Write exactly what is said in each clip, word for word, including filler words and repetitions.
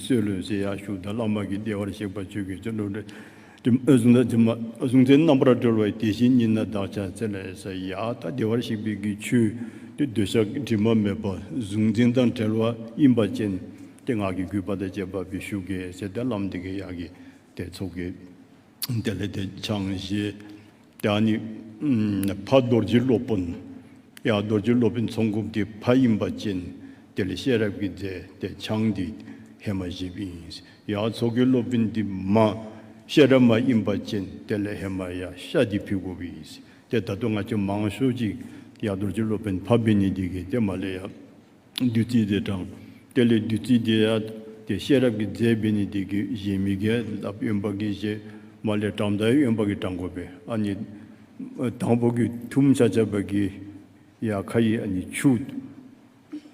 གསོལ་ལོ་ཟེར་ཡར་ཞུཝ་ད་བླ་མ་གིས་བདེ་བར་གཤེགས་པ་ཆོས་ཀྱི་ཆོ་འཕྲུལ་ཏེ་གཟུང་འཛིན་དང་བྱེ་སྨྲ་གཟུང་འཛིན་རྣམ་པར་གྲོལ་བ་ཡི། དེ་བཞིན་ཉིད་ནི་བདག་ཅག་ཚེ་ལ་ཡོད་ཟེར། ཡ་ད་བདེ་བར་གཤེགས་པའི་གི་ཆོས་དེ་འདོད་ཆགས་དྲི་མ་མེད་པ་གཟུང་འཛིན་དང་བྲལ་བ་ཨིན་པ་ཅིན་ཏེ་ང་གིས་གུས་པ་དང་བཅས་པ་སྦེ་ཞུ་གེ་ཟེར་ཏེ་བླམ་འདི་གིས་ཡར་གྱི་ཏེ་ཚོགས་ཀྱི་དེ་ལས་ཏེ་ཆང་བཞེས། ཏེ་ཨ་ནི་ཨམ་ཕ་རྡོ་རྗེ་སློབ་དཔོན་ཡ་རྡོ་རྗེ་སློབ་དཔོན་ཚོགས་འགོཔ་འདི་ཕ་ཨིན་པ་ཅིན་དེ་ལས་ཤེས་རབ་ཀྱི་རྫས་ཏེ་ཆང་འདི་ཧེ་མ་བཞེསཔ་ཨིན། ཡ་ཚོགས་ཀྱི་སློབ་དཔོན་འདི་མ་ཤེས་རབ་མ་ཨིན་པ་ཅིན་དེ་ལས་ཧེ་མ་ཡ་ཤ་འདི་ཕུལ་དགོཔ་ཨིན། ཏེ་ད་ལྟོ་ང་བཅས་མང་ཤོས་ཅིག་ཡ་རྡོ་རྗེ་སློབ་དཔོན་ཕ་འབད་ནི་འདི་གིས་ཏེ་མར་ལས་ཡ་བདུད་རྩི་འདི་དྲང་། དེ་ལས་བདུད་རྩི་འདི་ཡང་ཏེ་ཤེས་རབ་ཀྱི་རྫས་འབད་ནི་འདི་གིས་བཞེས་མི་གིས་ལགཔ་གཡོན་པ་གིས་བཞེས། མར་ལས་དྲངམ་ད་ཡང་གཡོན་པ་གིས་དྲང་དགོ་པས། ཨ་ནི་དང་པོ་གི་ཐུམ་ཆ་ཆ་པ་གིས་ཡར་ཁ་ཡི་ཨ་ནི་ཆུ་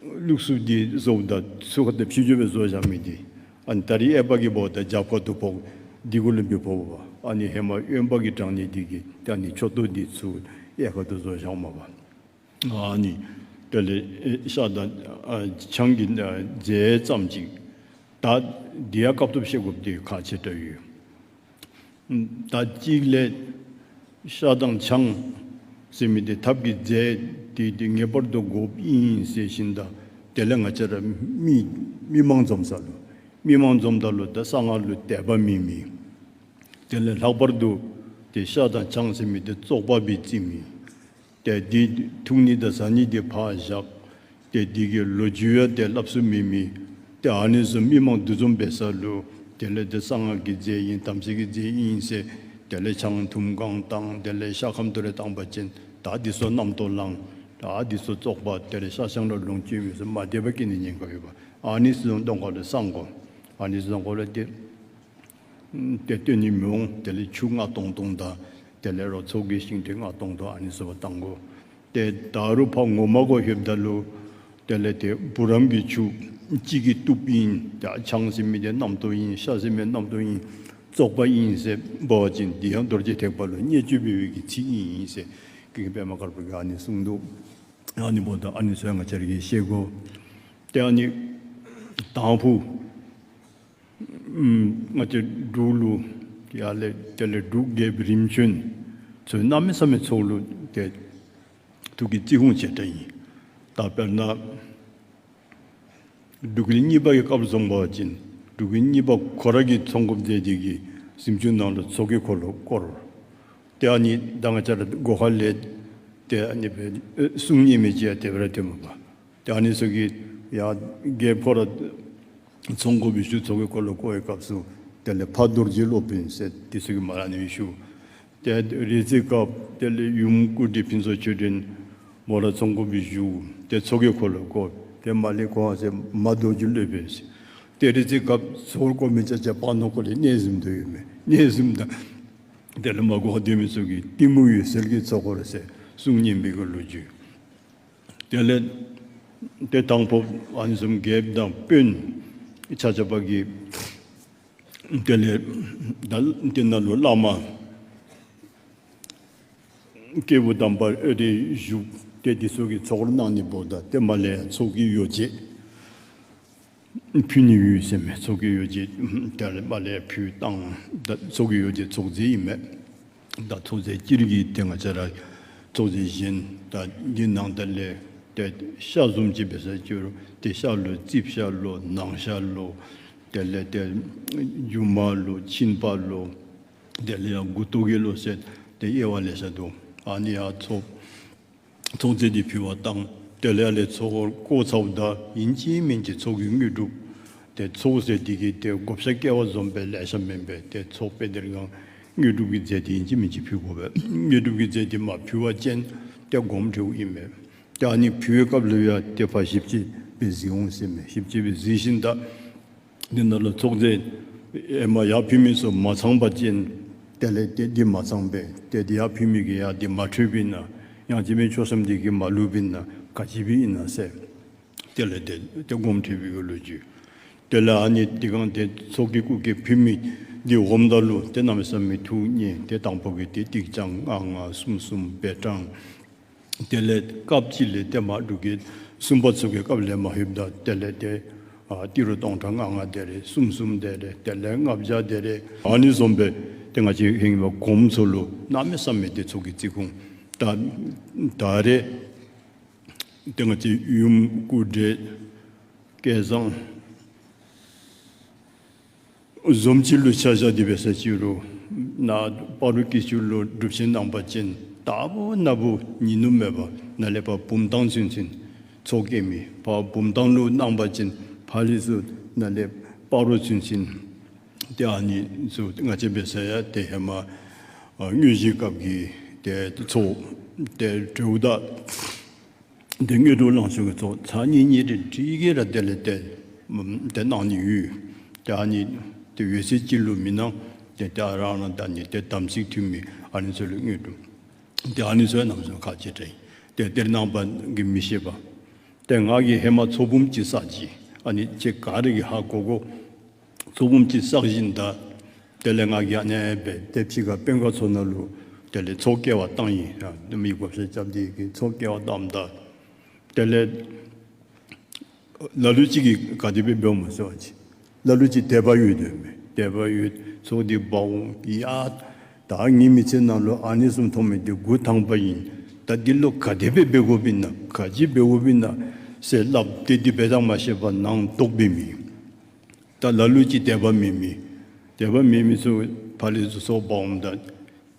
བླུགས་ཚུགསཔ་འདི་བཟོཝ་ད་ཚུ་ཁ་ཏེ་ཕྱི་འགྱུར་སྦེ་བཟོ་བཞག་མི་འདི་ཨ་ནི་ད་རིས་གཡས་པ་གིས་འབོཝ་ད་རྒྱབ་ཁ་ཏུ་ཕོག། འདི་གུ་ལུ་མི་ཕོག་པས། ཨ་ནི་ཧེ་མ་གཡོན་པ་གིས་དྲང་ནི་འདི་གིས་ཏེ་ཨ་ནི་མཆོད་གཏོར་འདི་ཚུ་གཡས་ཁ་ཏུ་བཟོ་བཞགཔ་མས་པ། ཨ་ནི་དེ་ལས་ཨེ་ཤ་དང་ཨ་ཆང་གི་ཨ་རྫས་ཙམ་ཅིག། ད་འདི་ཡང་སྐབས་ཐོབ་བཤད་དགོཔ་འདི་ཁག་ཆེ་དྲགས་ཡོད། ད་གཅིག་ལས་ཤ་དང་ཆང་ཟེར་མི་འདི་ཐབས་ཀྱི་རྫས་འདི་འདི་ངེས་པར་དུ་དགོཔ་ཨིན་ཟེར་ཞིནམ་ད་དེ་ལས་ང་བཅས་ར་མི་མི་མང་འཛོམས་ས་ལུ་མི་མང་འཛོམསམ་ད་ལུ་ད་གསང་སྔགས་ལུ་དད་པ་མེད་མི། དེ་ལས་ལྷག་པར་དུ་ཏེ་ཤ་དང་ཆང་ཟེར་མི་འདི་བཙོག་པ་སྦེ་བརྩི་མི། ཏེ་འདི་འཐུང་ནི་དང་ཟ་ནི་འདི་ཕར་བཞག། ཏེ་འདི་གི་ལོ་རྒྱུས་ཡང་ཏེ་སླབ་ས་མེད་མི། ཏེ་ཨ་ནི་ཚུ་མི་མང་འདུ་འཛོམས་འབད་ས་ལུ་དེ་ལས་ཏེ་གསང་སྔགས་ཀྱི་རྫས་ཨིན་དམ་ཚིག་གི་རྫས་ཨིན་ཟེར་དེ་ལས་ཆང་འཐུང་གང་བཏང་དེ་ལས་ཤ་ཁམ་ཏོ་རེ་བཏང་པ་ཅིན་ད་འདི་ཚུ་རྣམ་རྟོག་ལང་། ད་འདི་ཚུ་བཙོག་པ་དེ་ལས་ཤ་ཆང་ལུ་ལོངས་སྤྱོད་མི་ཚུ་མ་བདེ་བ་སྐྱེ་ནི་ཉེན་ཁ་ཡོད་པས། ཨ་ནི་ཚུ་གདོང་ཁ་ལུ་བསང་དགོ། ཨ་ནི་ཚུ་གདོང་ཁ་ལུ་ཏེ་ཏེ་སྟོན་ནི་མི་འོང་། དེ་ལས་ཆུ་ལྔ་སྟོང་སྟོང་དང་དེ་ལས་རོ་ཚོགས་ཀྱི་ཤིང་འབྲས་ལྔ་སྟོང་སྟོང་ཨ་ནི་ཚུ་བཏང་དགོ། ཏེ་ད་རུང་ཕར་ངོ་མ་གུ་ལྷོདཔ་ད་ལུ་དེ་ལས་ཏེ་བུ་རམ་གྱི་ཆུ་གཅིག་གིས་བཏུབ་ཨིན། ད་ཆང་ཟེར་མི་འདི་རྣམ་རྟོག་ཨིན། ཤ་ཟེར་མི་རྣམ་རྟོག་ཨིན། བཙོག་པ་ཨིན་ཟེར་འབད་བ་ཅིན་འདི་ཡང་རྡོ་རྗེ་ཐེག་པ་ལུ་བརྙས་བཅོས་འབད་བའི་གི་ཚིག་ཨིན་ཟེར་ཀུན་མཁྱེན་པདྨ་དཀར་པོ་གིས་ཨ་ནི་གསུངས་འདུག། ཨ་ནི་འབདཝ་ད་ཨ་ནི་ཚུ་ཡང་ང་བཅས་ར་གིས་ཤེས་དགོ། ཏེ་ཨ་ནི་དང་ཕུ་ཨམ་ང་བཅས་འབྲུག་ལུ་ཡར་ལས་དེ་ལས་འབྲུག་རྒྱལཔོ་རིམ་བྱོན་ཚུ་གནམ་མེད་ས་མེད་ཚོགས་ལུ་ཏེ་ཐུགས་ཀྱི་བརྩི་སྲུང་ཆེ་དྲགས་ཨིན། ད་དཔེར་ན་འབྲུག་རྒྱལ་གཉིས་པ་གི་སྐབས་བཟུམ་འབད་བ་ཅིན་འབྲུག་རྒྱལ་གཉིས་པ་ཁོ་ར་གིས་ཚོགས་འགོཔ་མཛད་དེ་གིས་གཟིམ་ཆུང་ནང་ལུ་ཚོགས་ཀྱི་འཁོར་ལོ་བསྐོར། ཏེ་ཨ་ནི་ད་ང་བཅས་ར་སྒོ་ཁ་ལས་ཏེ་ཨ་ནི་སྦེ་ཨེ་གསུང་ཉན་མི་ཅིག་ཡང་དེ་སྦེ་ར་ཐོནམ་མས་པ། ཏེ་ཨ་ནི་ཚུ་གིས་ཡ་རྒྱལཔོ་ཁོ་ར་ཚོགས་འགོཔ་སྦེ་བཞུགས། ཚོགས་ཀྱི་འཁོར་ལོ་བསྐོར་བའི་སྐབས་སུ་དེ་ལས་ཕ་རྡོ་རྗེ་སློབ་དཔོན་ཟེར་དེ་ཚུ་གིས་མར་ཨ་ནི་སྦེ་བཞུགས། ཏེ་རེ་ཚེ་སྐབས་དེ་ལས་ཡུམ་སྐུ་བགྲེས་ཕུན་ཚོགས་ཆོས་སྒྲོན་མོ་ར་ཚོགས་འགོཔ་སྦེ་བཞུགས། ཏེ་ཚོགས་ཀྱི་འཁོར་ལོ་བསྐོར། ཏེ་མར་ལས་ཁོ་ཟེར་མ་རྡོ་རྗེ་སློབ་དཔོན་ཟེར། ཏེ་རེ་ཚེ་སྐབས་ཚོགས་འཁོར་བསྐོར་མི་ཅ་ཅ་པ་ནོ་ཁོ་ལས་གནས་གཟིམ་དོ་ཡོད་མས། གནས་གཟིམ་ད་དེ་ལས་མར་སྒོ་ཁར་སྡོད་མི་ཚུ་གིས་གཏི་མུག་འོད་གསལ་གྱི་ཚོགས་འཁོར་ཟེར་གསུང་ཉན་པའི་གི་ལོ་རྒྱུས། དེ་ལས་ཏེ་དང་ཕུ་ཨ་ནི་བཟུམ་རྒྱལཔོ་དང་དཔོན་ཆ་ཆ་པ་གིས་དེ་ལས་ད་དེ་ནང་ལུ་བླ་མ་སྐྱེས་བུ་དམ་པ་རེ་བཞུགས། ཏེ་འདི་ཚུ་གིས་ཚོགས་འཁོར་གནང་ནི་འབདཝ་ད་ཏེ་མར་ལས་ཚོགས་ཀྱི་ཡོ་བྱད་ཕུལ་ནི་ཡོད་ཟེར་མས། ཚོགས་ཀྱི་ཡོ་བྱད་ད་རེས་མར་ལས་ཕུལ་བཏང་། ད་ཚོགས་ཀྱི་ཡོ་བྱད་ཚོགས་རྫས་ཨིན་མས། ད་ཚོགས་རྫས་སྤྱིར་གྱིས་ཏེ་ང་བཅས་ར་ཚོགས་རྫས་གཞན་ད་འདི་ནང་ད་ལས་ཏེ་ཤ་བཟུམ་ཅིག་འབད་ས་ཅིག་རུང་ཏེ་ཤ་ལོ་རྩིབས་ཤ་ལོ་ནང་ཤ་ལོ་དེ་ལས་ཏེ་རྒྱུ་མ་ལོ་གཅིན་པ་ལོ་དེ་ལས་ཡང་མགུ་ཏོ་གི་ལོ་ཟེར་ཏེ་དབྱེ་བ་ལེ་ཤ་འདུག། ཨ་ནི་ཡང་ཚོགས་ཚོགས་རྫས་འདི་ཕུལ་བར་བཏང་། དེ་ལས་ཡར་ལས་ཚོགས་འཁོར་བསྐོར་ཚརཝ་ད་ཨིན་ཅི་མིན་ཅི་ཚོགས་ཀྱི་དངོས་གྲུབ། ཏེ་ཚོགས་ཟེར་འདི་གིས་ཏེ་བགོ་བཤའ་བཀལ་བ་བཟུམ་སྦེ་ལེ་ཤ་མེན་པས། ཏེ་ཚོགས་དཔེ་དེ་རིང་དངོས་གྲུབ་ཀྱི་རྫས་འདི་ཨིན་ཅི་མིན་ཅི་ཕུལ་དགོ་པས། དངོས་གྲུབ་ཀྱི་རྫས་འདི་མ་ཕུལ་བ་ཅིན་ཏེ་སྒོམ་འགྲིག་ཨིན་མས། ཏེ་ཨ་ནི་ཕུལ་བའི་སྐབས་ལུ་ཡང་ཏེ་ཕར་ཞིབ་དཔྱད་སྦེ་གཟིགས་འོང་ཟེར་མས། ཞིབ་དཔྱད་སྦེ་གཟིགས་ཞིནམ་ད་འདི་ནང་ལུ་ཚོགས་རྫས་ཧེ་མ་ཡར་ཕུལ་མི་ཚུ་མ་ཚང་པ་ཅིན་དེ་ལས་ཏེ་འདི་མ་ཚང་པས། ཏེ་འདི་ཡར་ཕུལ་མི་གིས་ཡང་འདི་མ་འཕྲོད་པས་ན་ཡང་ཅིན་མི་ཆོག་ཤོམ་འདི་གིས་མ་ལུས་པས་ན་ག་ཅི་སྦེ་ཨིན་ན་ཟེར། དེ་ལས་ཏེ་ཏེ་སྒོམ་འགྲིག་པའི་གི་ལོ་རྒྱུས། དེ་ལས་ཨ་ནི་འདི་གང་ཏེ་ཚོགས་ཀྱི་སྐུ་སྐྱེ་ཕུལ་མི་འདི་འོངམ་ད་ལུ་ཏེ་གནམ་མེད་ས་མེད་ཐུགས་མཉེས། ཏེ་དང་ཕུ་གིས་ཏེ་ཏིག་ཙམ་ལྔ་ལྔ་གསུམ་གསུམ་སྦེ་དྲངས། དེ་ལས་སྐབས་ཅིག་ལས་ཏེ་མར་འབྲུག་རྒྱལ་གསུམ་པ་ཚུ་གི་སྐབས་ལས་མ་ལྷོདཔ་ད་དེ་ལས་ཏེ་ ཨ་ཏི་རུ་སྟོང་ཕྲག་ལྔ་ལྔ་དེ་རེ་གསུམ་གསུམ་དེ་རེ་དེ་ལས་ལྔ་བརྒྱ་དེ་རེ་ཨ་ནི་བཟུམ་སྦེ་ཏེ་ང་བཅས་ཧེ་མ་གོངམ་ཚུ་ལུ་གནམ་མེད་ས་མེད་ཏེ་ཚོགས་ཀྱི་རྩིས་ཁུངས་ད་ད་རེ་ཏེ་ང་བཅས་ཡུམ་སྐུ་བགྲེས་སྐལ་བཟང་བཟུམ་ཅིག་ལུ་ཆ་བཞག་སྟེ་འབད་ས་ཅིག་རུང་ནཱ་སྤ་རོ་སྐྱིད་ཆུ་ལུ་སྒྲུབ་ཆེན་གནང་པ་ཅིན་ད་བུ་ན་བུ་ཉིན་ནུབ་མེད་པར་ནཱ་ལས་ཕར་བུམ་ཐང་ཚུན་ཚོད་ཚོགས་བསྐྱལ་མི། ཕར་བུམ་ཐང་ལུ་གནང་པ་ཅིན་ཕར་ལས་ཚུར་ནཱ་ལས་སྤ་རོ་ཚུན་ཚོད་ཏེ་ཨ་ནི་ཚུ་ང་བཅས་འབད་ས་ཡང་ཏེ་ཧེ་མ་ཨ་དངོས་གཞི་སྐབས་ཀྱི་ཏེ་ཚོགས་ཏེ་གྲོལཝ་ད་ཏེ་དངོས་གྲུབ་ལང་ཤོར་གྱི་ཚོགས་ཚར་གཉིས་གཉིས་རེ་ཁྲི་གི་ར་དེ་ལས་ཏེ་ཏེ་གནང་ནི་ཡོད། ཏེ་ཨ་ནི་ཏེ་འོད་གསལ་ཅིག་ལུ་མི་གནང་། ཏེ་ཏེ་ཨ་རང་རང་ད་ནི་ཏེ་དམ་ཚིག་མཐུན་མི་ཨ་ནི་ཚུ་ལུ་དངོས་གྲུབ། ཏེ་ཨ་ནི་ཚུ་ཡང་གནམ་མེད་ས་མེད་ཁག་ཆེ་དྲགས་ཨིན། ཏེ་ཏེ་ནངས་པ་གི་མི་ཤེས་པ། ཏེ་ང་གིས་ཧེ་མ་ཚོགས་འབུམ་ཅིག་བསགས་ཅི། ཨ་ནི་ཁྱེད་ག་ར་གིས་ཧ་གོ་གོ། ཚོགས་འབུམ་ཅིག་བསགས་ཞིནམ་ད་དེ་ལས་ང་གིས་ཨ་ནེ་སྦེ་ཏེ་ཕྱི་ཁ་དཔོན་ཁག་ཚུ་ནང་ལུ་དེ་ལས་ཚོགས་བསྐལ་པ་བཏང་ཡི། ཨ་མི་བགོ་བཤའ་རྐྱབ་སྟེ་གིས་ཚོགས་བསྐལ་པ་བཏངམ་ད་དེ་ལས་ལ་ལུ་ཅིག་གིས་ག་དེ་སྦེ་འབདཝ་སྨོ་ཟེར་བ་ཅིན་ལ་ལུ་ཅིག་དད་པ་ཡོད་དོ་མས། དད་པ་ཡོད་ཚོགས་འདི་འབག་འོང་ཡ། ད་ངེའི་མི་ཚེ་ནང་ལུ་ཨ་ནི་བཟུམ་མཐོང་མི་འདི་འགོ་དང་པ་ཨིན། ད་འདི་ལུ་ག་དེ་སྦེ་འབད་དགོཔ་ཨིན་ན་ག་ཅི་འབད་དགོཔ་ཨིན་ན་ཟེར་སླབ་སྟེ་འདི་འབད་ཐངས་མ་ཤེས་པར་ནང་ལྟོགས་འབད་མི། ད་ལ་ལུ་ཅིག་དད་པ་མེད་མི་དད་པ་མེད་མི་ཚུ་ཕར་ལས་ཚུར་ཚོགས་འབག་འོངམ་ད་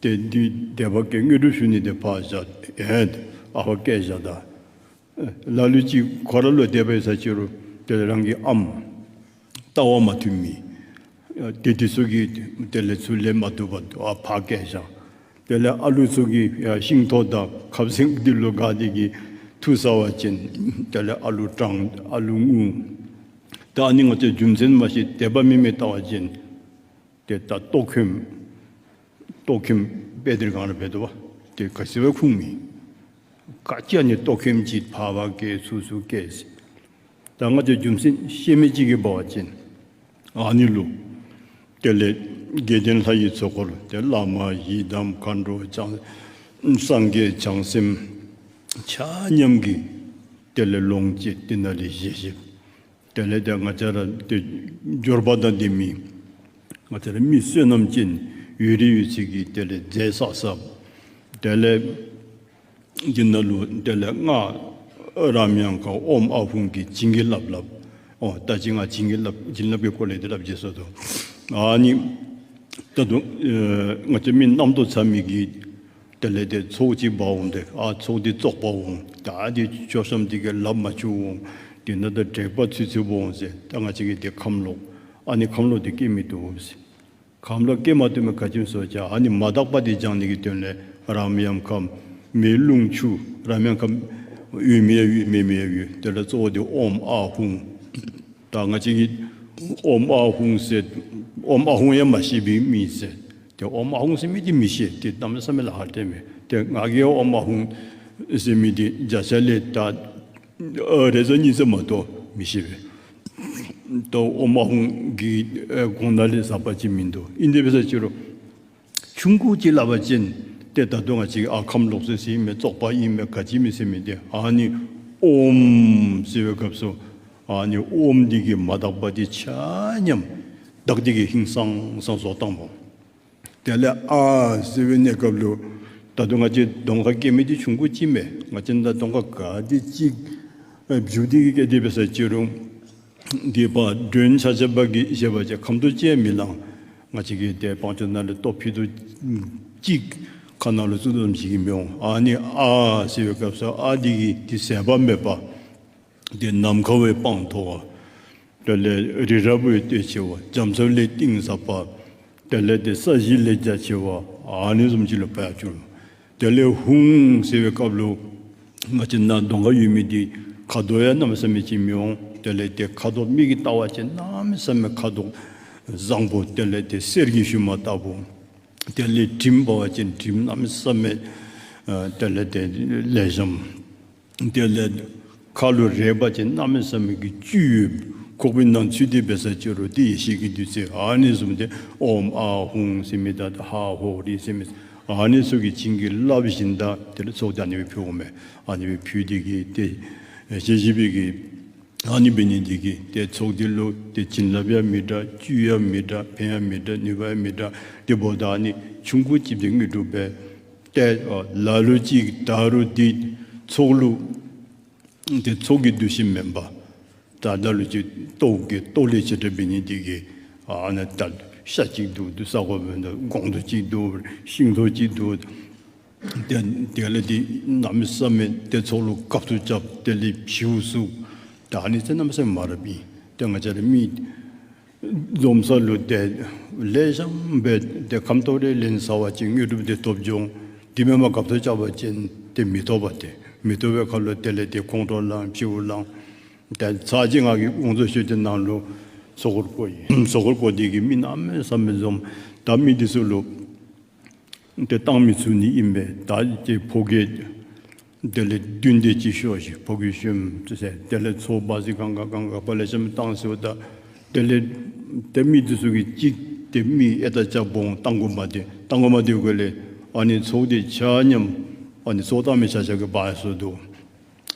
ཏེ་འདི་དད་པ་གིས་དངོས་གྲུབ་ཞུ་ནི་དེ་ཕར་བཞག་ཨེ་ཨ་ཕར་བསྐྱལ་བཞག་ད། ལ་ལུ་ཅིག་ཁོ་ར་ལུ་དད་པ་ཡོད་ས་ཅིག་རུང་དེ་ལས་རང་གི་ཨམ་ལྟ་བ་མ་མཐུན་མི་ཏེ་འདི་ཚུ་གིས་དེ་ལས་ཚུར་ལེན་མ་བཏུབ་པར་ཨ་ཕར་བསྐྱལ་བཞག། དེ་ལས་ཨ་ལུ་ཚུ་གིས་ཡ་ཤིང་ཐོག་དང་ཁབ་སེང་འདི་ལུ་དགའ་སྟེ་གིས་ཐུག་ཟ་བ་ཅིན་དེ་ལས་ཨ་ལུ་སྐྲངས་ཨ་ལུ་ངུ། ད་ཨ་ནི་ང་བཅས་རྒྱུ་མཚན་མ་ཤེས་དད་པ་མེད་མི་ལྟ་བ་ཅིན་ཏེ་ད་ལྟོགས་ཁེམ་ལྟོགས་ཁེམ་དཔེ་འདིར་གང་ར་འབད་དོ་བ། ཏེ་ག་ཅི་སྦེ་ཁུངས་མེད། ག་ཅི་ཨ་ནི་ལྟོགས་ཁེམ་ཅིག་ཕར་ཕར་བསྐྱལ་ཚུར་ཚུར་བསྐྱལ་ཟེར། ད་ང་བཅས་རྒྱུ་མཚན་ཤེས་མི་ཅིག་གིས་འབད་བ་ཅིན་ཨ་ནི་ལུ་དེ་ལས་དགེ་ལྡན་ལྷ་ཡི་ཚོགས་འཁོར་ཏེ་བླ་མ་ཡི་དམ་མཁའ་འགྲོ་བྱང་སངས་རྒྱས་བྱང་སེམས་ཆ་མཉམ་གྱིས་དེ་ལས་ལོངས་སྤྱོད་དེ་ནང་ལས་བཞེས་བཞེསཔ། དེ་ལས་ཏེ་ང་བཅས་ར་ཏེ་འབྱོར་པ་དང་ལྡན་མི་ང་བཅས་ར་མི་བསོད་ནམས་ཅན་ཡོད་རིགས་ཡོད་ཚད་ཀྱིས་དེ་ལས་རྫས་བསགས་བསགསཔ། དེ་ལས་འདི་ནང་ལུ་དེ་ལས་སྔགས་རཱ་མྱཾ་ཁ་ཨོཾ་ཨཱཿཧཱུྃ་གི་བྱིན་གྱིས་བརླབས་བརླབས། ཨོ་ད་ཅི་ང་བྱིན་གྱིས་བརླབས་བྱིན་རླབས་ཀྱི་སྐོར་ལས་འདི་སླབ་བརྗེད་སོ་ཏོ། ཨ་ནི་ད་དུང་ཨེ་ང་བཅས་མི་རྣམ་རྟོག་ཚ་མི་གིས་དེ་ལས་ཏེ་ཚོགས་ཅིག་འབག་འོང་སྟེ་ཨ་ཚོགས་འདི་བཙོག་པ་འོང་། ད་འདི་ཆོས་བཤམ་འདི་གིས་ལགཔ་མ་འཁྱུ་འོང་། འདི་ནང་ད་དྲེག་པ་ཚུད་ཚུདཔ་འོང་ཟེར། ད་ང་བཅས་ཀྱིས་འདི་ཁམས་ལོག་ཨ་ནི་ཁམས་ལོག་འདི་སྐྱེ་མི་བཏུབ་ཟེར། ཁམས་ལོག་སྐྱེ་མ་བཏུབ་མི་ག་ཅི་སྨོ་ཟེར་བ་ཅིན་ཨ་ནི་མ་དག་པ་འདི་སྦྱང་ནི་གི་དོན་ལས་རཱ་མྱཾ་ཁ་མེ་རླུང་ཆུ་རཱ་མྱཾ་ཁ་ཡོད་མི་ཡང་ཡོད་མེད་མི་ཡང་ཡོད། དེ་ལས་གཙོ་བོ་འདི་ཨོཾ་ཨཱཿཧཱུྃ། ད་ང་བཅས་ཀྱིས་ཨོཾ་ཨཱཿཧཱུྃ་ཟེར་ཨོཾ་ཨཱཿཧཱུྃ་ཡང་མ་ཤེས་པའི་མི་ཟེར། ཏེ་ཨོཾ་ཨཱཿཧཱུྃ་ཟེར་མི་འདི་མི་ཤེས། ཏེ་གནམ་མེད་ས་མེད་ལཱ་ཁག་ཐོན་མས། ཏེ་ང་གིས་ཨོཾ་ཨཱཿཧཱུྃ་ཟེར་མི་འདི་བརྒྱ་ཆ་ལས་ད་ཨ་རེ་ཟ་གཉིས་ཟ་མ་གཏོགས་མི་ཤེས་པས། ད་ཨོཾ་ཨཱཿཧཱུྃ་གི་ཨེ་གོང་ན་ལས་ཟབ་པ་ཅིག་མིན་འདུག། ཨིན་དེ་འབད་ས་ཅིག་རུང་ཆུང་ཀུ་ཅིག་སླབ་པ་ཅིན་ཏེ་ད་དུང་ང་བཅས་ཨ་ཁམས་ལོག་སོ་ཟེར་ཨིན་མས་བཙོག་པ་ཨིན་མས་ག་ཅི་མེད་ཟེར་མི་འདི་ཨ་ནི་ཨོཾ་ཟེར་བའི་སྐབས་སུ་ཨ་ནི་ཨོཾ་འདི་གིས་མ་དག་པ་འདི་ཆ་མཉམ་དག་སྟེ་གིས་ཧིང་སངས་ས་བཟོ་བཏངམ་སྨོ། དེ་ལས་ཨ་ཟེར་བའི་གནས་སྐབས་ལུ་ད་དུང་ང་བཅས་གདོང་ཁར་སྐྱེ་མི་འདི་ཆུང་ཀུ་ཅིག་མས། ང་བཅས་ད་གདོང་ཁར་ག་དེ་ཅིག་ཨེ་བྱུགས་ཏེ་གིས་སྐྱེ་དེ་འབད་ས་ཅིག་རུང་འདི་ཕར་མགྲོན་ཆ་ཁྱབ་གིས་བཞེས་པ་ཅིན་ཁམ་ཏོག་ཅིག་མི་ལང་། ང་བཅས་ཀྱིས་ཏེ་བང་ཆེན་ནང་ལས་ལྟོ་ཕུད་དོ་ཅིག་ཁ་ནང་ལུ་བཙུགས་དོ་ཙམ་ཅིག་གིས་མི་འོང་། ཨ་ནི་ཨ་ཟེར་བའི་སྐབས་སུ་ཨ་འདི་གིས་འདི་ཟད་པ་མེད་པ། ཏེ་ནམ་མཁའ་བས་སྤང་མཐོ་བ། དེ་ལས་རི་རབ་བས་གཏོས་ཆེ་བ། རྒྱ་མཚོ་ལས་གཏིང་ཟབ་པ། དེ་ལས་ཏེ་ས་གཞི་ལས་རྒྱ་ཆེ་བ། ཨ་ནི་བཟུམ་ཅིག་ལུ་འབད་བཅུག། དེ་ལས་ཧཱུྃ་ཟེར་བའི་སྐབས་ལུ་ང་བཅས་ནཱ་གདོང་ཁར་ཡོད་མི་འདི་ཁ་དོག་ཡང་གནམ་མེད་ས་མེད་ཅིག་མི་འོང་། དེ་ལས་ཏེ་ཁ་དོག་མིག་གིས་བལྟ་བ་ཅིན་གནམ་མེད་ས་མེད་ཁ་དོག་བཟང་པོ། དེ་ལས་ཏེ་གསེར་གྱི་ཞུན་མ་ལྟ་བུ། དེ་ལས་དྲིམ་འབད་བ་ཅིན་དྲིམ་གནམ་མེད་ས་མེད་ཨ་དེ་ལས་ཏེ་ལེགས་ཤོམ། དེ་ལས་ཁ་ལུ་རེག་པ་ཅིན་གནམ་མེད་ས་མེད་ཀྱི་བཅུད་ཡོད། ཁོག་པའི་ནང་ཚུད་དེ་འབད་ས་ཅིག་རུང་ཏེ་ཡེ་ཤེས་ཀྱི་བདུད་རྩི། ཨ་ནི་བཟུམ་ཏེ་ཨོཾ་ཨཱཿཧཱུྃ་ཟེར་མི་དང་ཧ་ཧོ་རི་ཟེར་མི་ཨ་ནི་ཚུ་གིས་བྱིན་གྱིས་བརླབས་ཞིནམ་ད་དེ་ལས་ཚོགས་ད་ཨ་ནི་སྦེ་ཕུལཝ་མས། ཨ་ནི་སྦེ་ཕུལ་ཏེ་གིས་ཏེ་ཞལ་བཞི་པའི་གི་ ཨ་ནི་འབད་ནི་འདི་གིས་ཏེ་ཚོགས་འདི་ལུ་ཏེ་བྱིན་རླབས་ཡང་མི་འདྲ། བཅུད་ཡང་མི་འདྲ། ཕན་ཡང་མི་འདྲ། ནུས་པ་ཡང་མི་འདྲ། དེ་འབདཝ་ད་ཨ་ནི་ཆུང་ཀུ་ཅིག་འདི་དངོས་གྲུབ་སྦེ་ཏེ་ཨ་ལ་ལུ་ཅིག་ད་རུང་འདི་ཚོགས་ལུ་ཏེ་ཚོགས་ཀྱི་འདུ་ཤེས་མེན་པར་ད་ལ་ལུ་ཅིག་ལྟོ་གི་ལྟོ་ལས་ཆེ་དྲགས་འབད་ནི་འདི་གིས་ཨ་ནཱ་ད་ཤ་ཅིག་འདུག། འདི་ཟ་དགོ་པས། ད་སྒོང་རྡོག་ཅིག་འདུག། ཤིང་ཏོག་ཅིག་འདུག། ཏེ་དེ་ལས་འདི་གནམ་མེད་ས་མེད་ཏེ་ཚོགས་ལུ་དགའ་ཚོར་རྐྱབ། དེ་ལས་བྱིའུ་གསོ། ད་ཨ་ནི་ཚུ་གནམ་མེད་ས་མེད་མ་རབས་ཨིན། ཏེ་ང་བཅས་ར་མི་འཛོམས་ས་ལུ་ཏེ་ལེགས་ཤོམ་སྦེ་ཏེ་ཁམས་ཐོག་རེ་ལེན་ཟ་བ་ཅིན་དངོས་གྲུབ་འདི་ཐོབ་འགྱོ་འོང་། དེ་མེན་པར་དགའ་ཚོར་རྐྱབ་པ་ཅིན་ཏེ་མི་ཐོབ་པས། ཏེ་མི་ཐོབ་པའི་ཁར་ལུ་དེ་ལས་ཏེ་ཁོང་ཁྲོ་ལང་། བྱིའུ་ལང་། ཏེ་ཚར་གཅིག་ང་གིས་དགོངས་རྫོགས་ཞུ་སྟེ་ནཱ་ལུ་ཚོགས་འཁོར་བསྐོར་ཡི། ཚོགས་འཁོར་བསྐོར་འདི་གིས་མི་གནམ་མེད་ས་མེད་འཛོམས། ད་མི་འདི་ཚུ་ལུ་ཏེ་བཏང་མི་ཚུགས་ནི་ཨིན་པས། ད་ཏེ་ཕོ་སྐྱེས་དེ་ལས་བདུན་དེ་ཅིག་ཤོར་ཅི། ཕོ་སྐྱེས་ཤོར་ཟེར། དེ་ལས་ཚོགས་འབའ་ཞིག་གང་ག་གང་ག་པ་ལེགས་ཤོམ་བཏང་ཟེརཝ་ད་དེ་ལས་ཏེ་མི་འདི་ཚུ་གིས་ཅིག་ཏེ་མི་ཨེ་ད་ཅ་བོང་བཏང་དགོ་མ་དེ་བཏང་དགོ་མ་དེ་གོ་ལས་ཨ་ནི་ཚོགས་འདི་ཆ་མཉམ་ཨ་ནི་ཚོགས་བཏང་མི་ཆ་ཁྱབ་ཀྱིས་འབག་སོང་འདུག།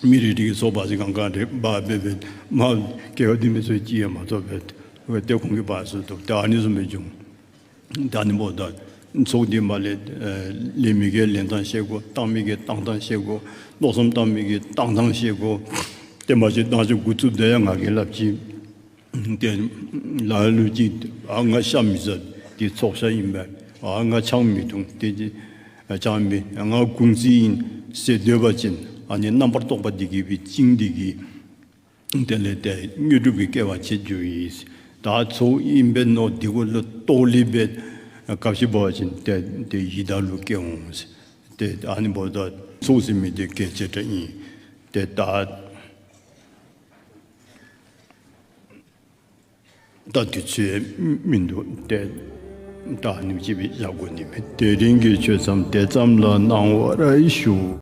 མི་རེ་རེ་གིས་ཚོགས་འབའ་ཞིག་གང་ག་རེ་འབག་སྦེ་སྦེ་མ་སྐལ་བ་ལྡན་མི་ཚུ་ཅིག་ཡང་མ་ཐོབ་པས། ཏེ་ཁོང་གིས་འབག་སོང་འདུག། ཏེ་ཨ་ནི་བཟུམ་སྦེ་བྱུང་། ད་ཨ་ནི་འབདཝ་ད་ཚོགས་འདི་མར་ལས་ཨེ་ལེན་མི་གིས་ལེན་ཐངས་ཤེས་དགོ། བཏང་མི་གིས་བཏང་ཐངས་ཤེས་དགོ། མནོ་བསམ་བཏང་མི་གིས་བཏང་ཐངས་ཤེས་དགོ། ཏེ་མ་གཞི་ད་ཅི་འགོ་བཙུགས་ད་ཡང་ང་གིས་སླབ་ཅི། ཏེ་ལ་ལུ་ཅིག་ཨ་ང་ཤ་མི་བཟའ། འདི་ཚོགས་ཤ་ཨིན་པས། ཨ་ང་ཆང་མི་འཐུང་། ཏེ་ཅིག་ཨ་ཆང་མི་ང་གུང་ཚིགས་ཨིན་ཟེར་སྡོད་པ་ཅིན་ཨ་ནི་རྣམ་པར་རྟོག་པ་འདི་གིས་སྦེ་བཅིངས་འདི་གིས་དེ་ལས་ཏེ་དངོས་གྲུབ་ཀྱི་སྐལ་བ་ཆད་འགྱོཝ་ཨིན། ད་ཚོགས་ཨིན་པས་མནོ་འདི་གུ་ལུ་ལྟོ་ལས་སྦེ་གབ་ཞིག་འབད་བ་ཅིན་ཏེ་ཏེ་ཡི་དྭགས་ལུ་སྐྱེ་འོང་། ཏེ་ཨ་ནི་འབདཝ་ད་ཚོགས་ཟེར་མི་འདི་གལ་ཆེ་དྲགས་ཨིན། ཏེ་ད་ད་དུས་ཚོད་མིན་འདུག། ཏེ་ད་ཨ་ནེམ་ཅིག་སྦེ་བཞག་དགོ་ནི་མས། དེ་རིང་གི་ཆོས་མཚམས་དེ་ཙམ་ལ་གནང་བར་ཞུ།